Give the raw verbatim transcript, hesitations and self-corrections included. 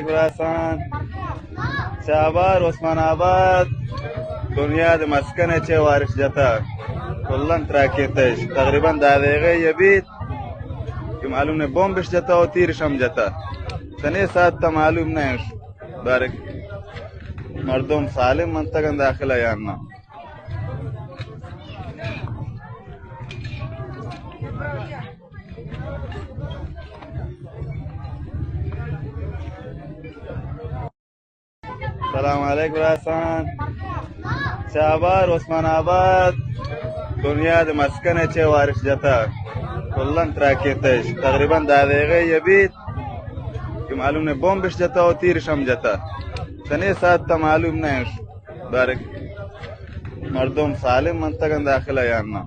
Birasan, Çabar, Osmanabad, Konyad, meskenê çê wariş ceta. Kullan trakê teş. Teqrîben da degê ye bît. Ki malûm ne bombiş ceta û tîriş hem ceta. Tenê saet te malûm ne. Barik. Merdum salim menteqen daxile yan na. Selam aleyk birasan. Çabar, Osmanabad, Konyad, meskenê çê wariş ceta. Kullan trakê teş. Teqrîben da degê ye bît. Ki malûm ne bombiş ceta û tîriş hem ceta. Tenê saet te malûm ne. Barik. Merdum salim menteqen daxile yan na.